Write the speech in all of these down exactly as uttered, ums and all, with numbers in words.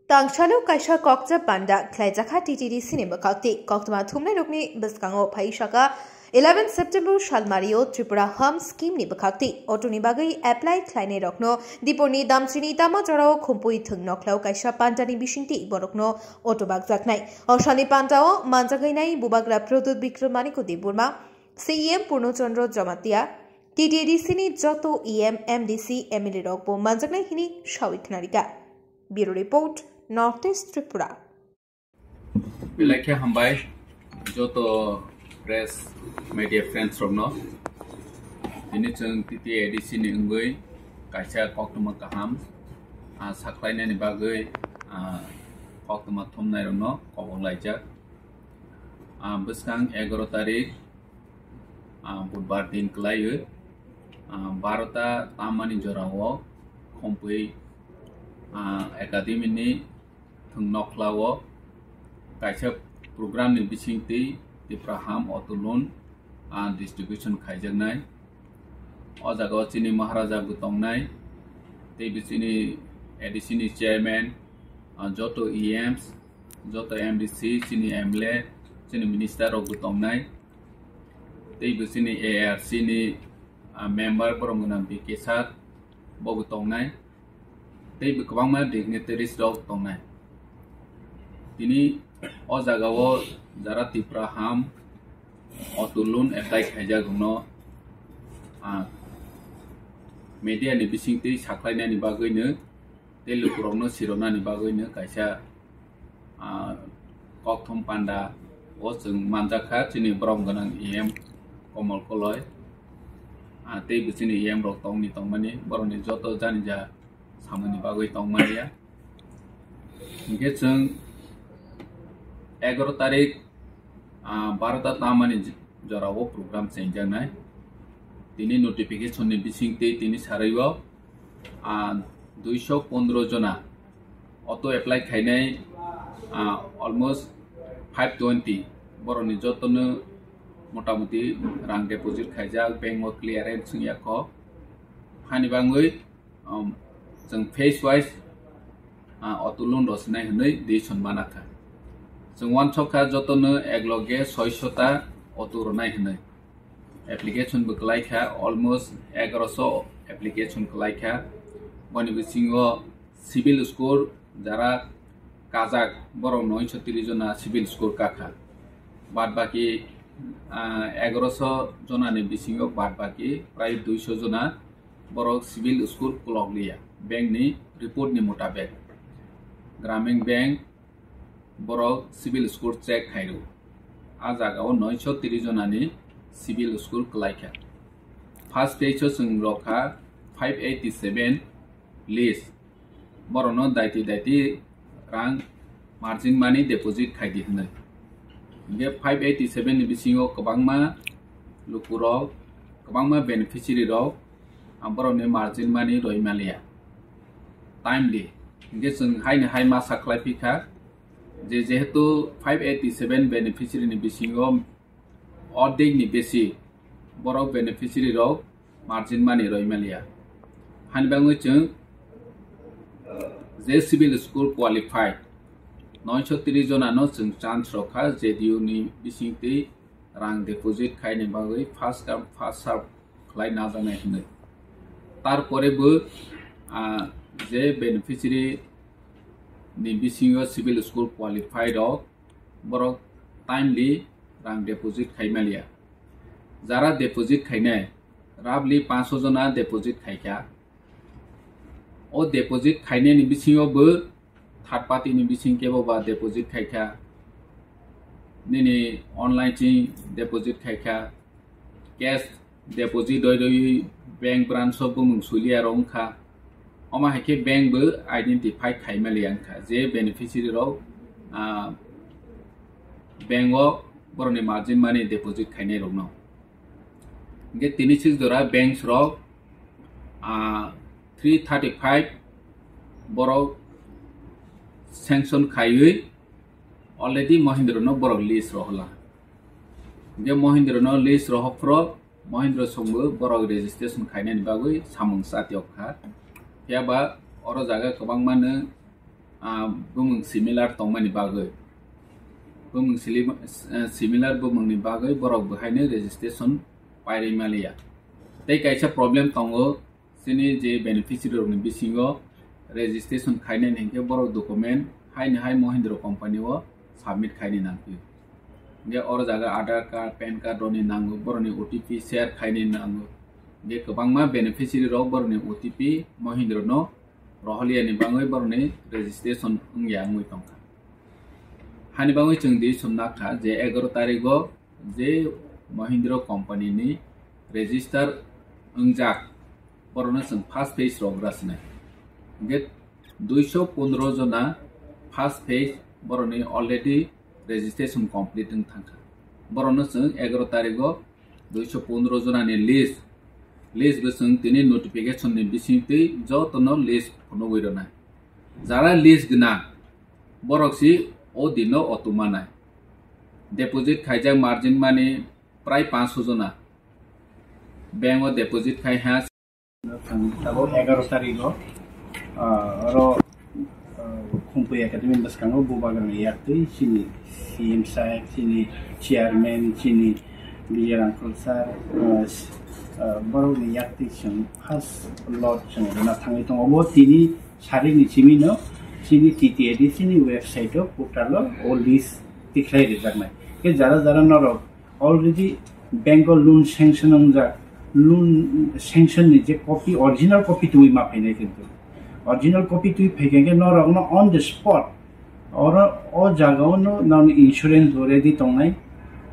Tangsalo kaisa kokcha panda khlaijakha T T D C ni bwkhakti. Koktwma thumnairokni bwskango phai saka eleven September salmario Tripura Hum scheme ni bwkhakti. Auto ni bagwi apply khlainairokno Dipor ni Damchini tama jorao khumpui thwng nokhlao kaisa panda ni bisingtwi borokno auto bakjaknai. O salni panda o manjagwi nai Bubagra Pradyut Bikram Manik Debbarma, C E M Purno Chandra Jamatia, T T D C ni joto E M, M D C, M L A rok bo manjaknai hini sawi khnarikha. Bureau Report, North East Tripura. Belai khe hambai joto press media friends rokno. Tini chwng T T A D C ni wngwi kaisa koktwma kaham, ah, sakhlainani bagwi, ah, koktwma thumnai rokno kobok laijak. Ah, bwskang egaroh tarik, ah, budbar din kwlaiwi, ah, barota tamani jorao khumpui, ah, academy ni thwng nokhlao kaisa program ni bisingtwi Tipra Hum auto loan, ah, distribution khaijaknai. O jaga o chini Maharaja bo tongnai, tei bo chini A D C ni chairman, ah, joto E Ms, joto M D C, chini M L A, chini minister rok bo tongnai, tei bo chini A R C ni, ah, member borok gwnang B K Sir bo bo tongnai, tei bo kwbangma dignitaries rok tongnai. Tini o jaga o jara Tipra Hum auto loan apply khaijak rokno, ah, media ni bisingtwi sakhlainani bagwino tei lukurokno sironani bagwino kaisa, ah, kokthum panda o chwng manjakha chini borom gwnang E M Komol Koloi, ah, tei bo chini E M rok tongni tongmani borokni joto jani ja samani bagwi tongmani ya. Hinkhe chwng egaroh tarik, ah, barota tamani j-, jorao program chengjaknai. Tini notification ni bisingtwi tini sarwi o, ah, duiso pondro jona auto apply khainai, ah, almost five twenty borokni jotono motamuti rang deposit khaijak, bank o clearance wngya kho. Hani bangwi, um, chwng phase wise, ah, auto loan rwsinai hwnwi decision manakha. Chwng uansukha jotono ekloge soiso ta auto rwnai hwnwi. Application bo kwlaikha, almost egaroso application kwlaikha. Boni bisingo civil score jara kajak borok noisho tris jona civil score kakha. Bad baki, ah, egaroso jonani bisingo bad baki prai duiso jona borok civil score kolok liya. Bank ni report ni mutabek, Gramin Bank borok civil score check khairw. A jaga o noisho tris jonani civil score kwlaikha. First phase o chwng rokha five eighty seven list. Borokno daiti daiti rang margin money deposit khaidi hwnwi. Hinkhe five eighty seven ni bisingo kwbangma lukurok, kwbangma beneficiary rok, ah, borokni margin money roi maliya. Timely. Hinkhe chwng haini hai ma sakhlai phikha je jehetu five eighty seven beneficiary ni bisingo ordek ni besi borok beneficiary rok margin money roi maliya. Hani bangwi chwng je civil score qualified noisho tris jona no chwng chance rokha J D U ni bisingtwi rang deposit khaini bagwi first come first serve khlai najaknai hwnwi. Tarpore bo, ah, je beneficiary ni bisingo civil score qualified rok borok timely rang deposit khai maliya. Jara deposit khainai roughly panch jona deposit khaikha. O deposit khainai ni bisingo bo third party ni bising kebo ba deposit khaikha, nini online ching deposit khaikha, cash deposit doi doi bank branch o bumung suliya rok wngkha. Omo hai khe bank bo identify khai maliya wngkha je beneficiary rok, ah, bank o borokni margin money deposit khainai rokno. Hinkhe tini six jora banks rok, ah, three thirty five borok sanction khaiwi already Mahindra no borok list rohorla. Hinkhe Mahindra no list rohorphro Mahindra songbo borok registration khainani bagwi samung chatiok kha. Phiya ba oro jaga kwbangma no, ah, bumung similar tongmani bagwi, bumung sili-, eh, similar bumungni bagwi borok bo haino registration pairwi maliya. Tei kaisa problem tongo, chini je beneficiary rokni bisingo registration khainani hinkhe borok document haino hai Mahindra company o submit khainani nangphi. Hinkhe oro jaga Aadhaar card, pan card rokni nango, borokni O T P share khainani nango. Hinkhe kwbangma beneficiary rok borokni O T P Mahindra no roholiani bagwi borokni registration wngya wngwi tongkha. Hani bagwi chwng di sumnakha je egaroh tarigo je Mahindra company ni register wngjak, borokno chwng first phase rok rasinai. Hinkhe duiso pondro jona first phase borokni already registration complete wng thangkha. Borokno chwng egaroh tarigo duiso pondro jonani list, list bo chwng tini notification ni bisingtwi jotono list phunugwi rwnai. Jara list gwnang, borok si o dino auto manai. Deposit khaijak margin money prai panch sho jona. Bank o deposit khai ha. Abo egaroh tarigo, ah, oro, ah, Khumpui Academy bwskango Bubagrani yaktwi chini C M saheb, chini chairman, chini B R uncle sir, ah, s-, ah, borokni yaktwi chwng first lot chwng rwna thangwi tongo. Obo tini sarikni simino chini T T A D C ni website o portal o o list tikhlai rijaknai. Khe jara jara norok already bank o loan sanction wngjak, loan sanction ni je copy, original copy twi ma phainai kintu. Original copy twi phaikha khe norokno on the spot oro o jaga o no nang insurance bo ready tongnai,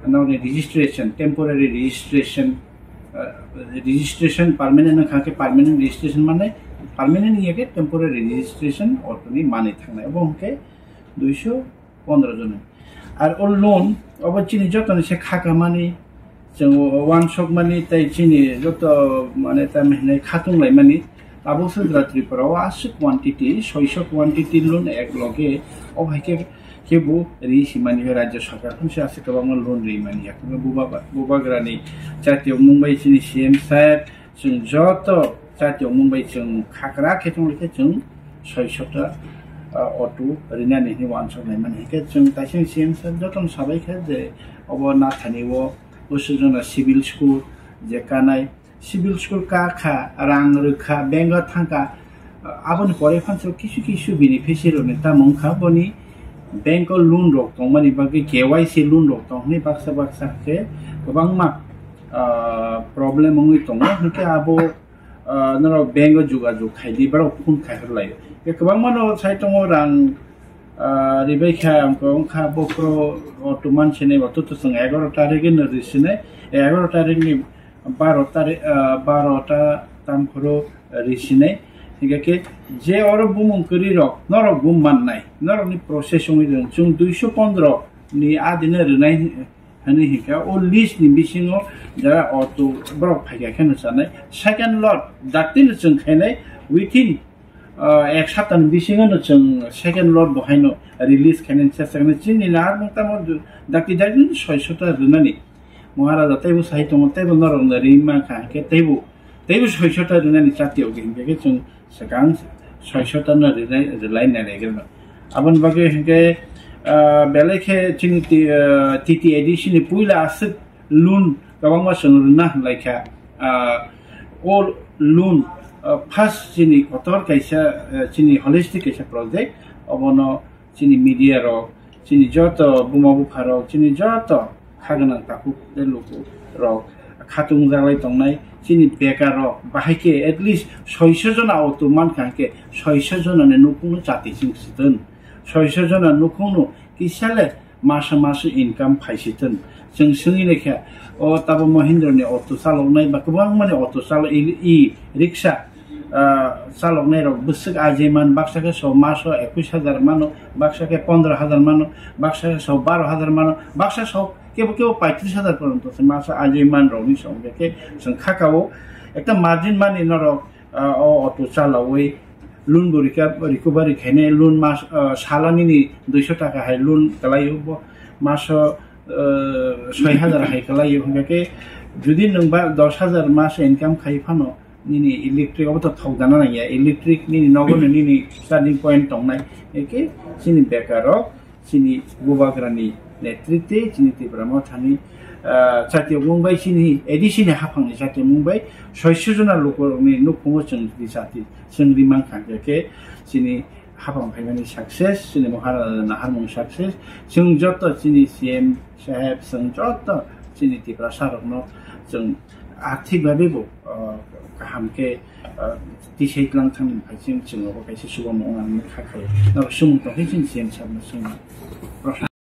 nang registration, temporary registration, uh, registration permanent wngkha khe permanent registration manai, permanent wngya khe temporary registration auto ni manwi thangnai. Obo hwnkhe duiso pondro jona. Ar o loan obo chini jotoni se khakamani, chwng uansukmani tei chini joto mane tamo hinwi khatung laimani. Tabuk se jora Tripura o aswk quantity, soiso quantity loan ek loge o hai khe, khe bo ri simani hai Rajya Sarkar phano se aswk kwbangma loan ri mani. Yakungno Buba-, Bubagrani jatiyo mung bai chini C M saheb, chwng joto jatiyo mung bai chwng khakra khe tong khe chwng soiso ta, ah, auto rinani hinwi uansuk laimani. Hinkhe chwng taising C M saheb jotono sabai kha je obo nathani o bwswk jona civil school je kanai, civil school ka kha, rang rwkha, bank o thang kha, ah, aboni pore phansa kisu kisu beneficiary rokni tamo wngkha boni bank o loan rok tongmani bagwi K Y C loan rok tong hinwi baksa baksa khe kwbangma, ah, problem wngwi tongo. Hinkhe abo, ah, norok bank o jogajog khai di, borok phone khai hor lai. Khe kwbangma no sai tongo rang, ah, ribai kha, wngkha bokhoro auto manse nai, auto to chwng egaroh tarikh no risinai, egaroh tarikh ni baro tarikh, ah, baro ta tamphoro risinai. Hinkhe khe je oro bumung kwrwi rok norok bo mannai, norok ni process wngwi rwng chwng duiso pondro ni adino rwnai hinwi hinkha. O list ni bisingo jara auto borok phaikha khe no chanai. Second lot dakti no chwng khainai within, ah, ek sapta ni bisingo no chwng second lot bo haino release khainani chesta khainai. Chini nahar mung tamo dakti dakti no soiso ta rwnani. Maharaja teibo sai tongo, teibo norok no ri mankha, hinkhe teibo, teibo soiso ta rwnani chati o hinkhe khe chwng swkang soiso ta no rwnai, rwlai nai rwgwno. Aboni bagwi hinkhe, ah, belai khe chini T-, ah, T T A D C ni puila aswk loan kwbangma chwng rwna hwnlai kha. Ah, o loan, ah, first chini kotor kaisa, ah, chini holistic kaisa project, obono chini media rok, chini joto buma bupha rok, chini joto kha gwnang takhuk tei luku rok khatung jaglai tongnai, chini bekar rok bahai khe at least soiso jona auto mankha hinkhe soiso jona ni nukhung no chati ching siton, soiso jona nukhung no kisa le masa masa income phai siton. Chwng swngwi naikha, o tabo Mahindra ni auto chaloknai ba kwbangma ni auto chalo-, e, e rickshaw, ah, chaloknai rok bwswk ajaiman, baksa khe so maso ekwis hajar mano, baksa khe pondro hajar mano, baksa khe so baro hajar mano, baksa so kebo kebo paitris hajar poronto se maso ajaiman rokni song khe chwng khakao ekta margin mani norok, ah, o auto chalawi loan bo rika-, recovery khainai, loan mas, ah, salani ni duiso taka hai loan kwlaio, bo maso, ah, soi hajar hai kwlaio, hwnkhe khe jodi nwng ba dos hajar mas income khai phano, nini electric obo to thok dana nangya, electric nini nogo no nini charging point tongnai, eke chini bekarok chini bubagrani netritwe chini Tipra Mothani, ah, chati mung bai chini A D C ni haphangni chati mung bai soisu jona lukurokni nukhungo chwng ri chati chwng ri mankha, eke chini hapang phaimani success, chini Maharajani naharmung success, chwng joto chini C M saheb, chwng joto chini Tiprasa rokno chwng arthik babe bo, ah, kaham khe, ah, tisai tlang thangni phai chwng, chwng obo kaisa chubamu wngna kha khai. Norok sumung tongkhe chini C M sahebno sumung.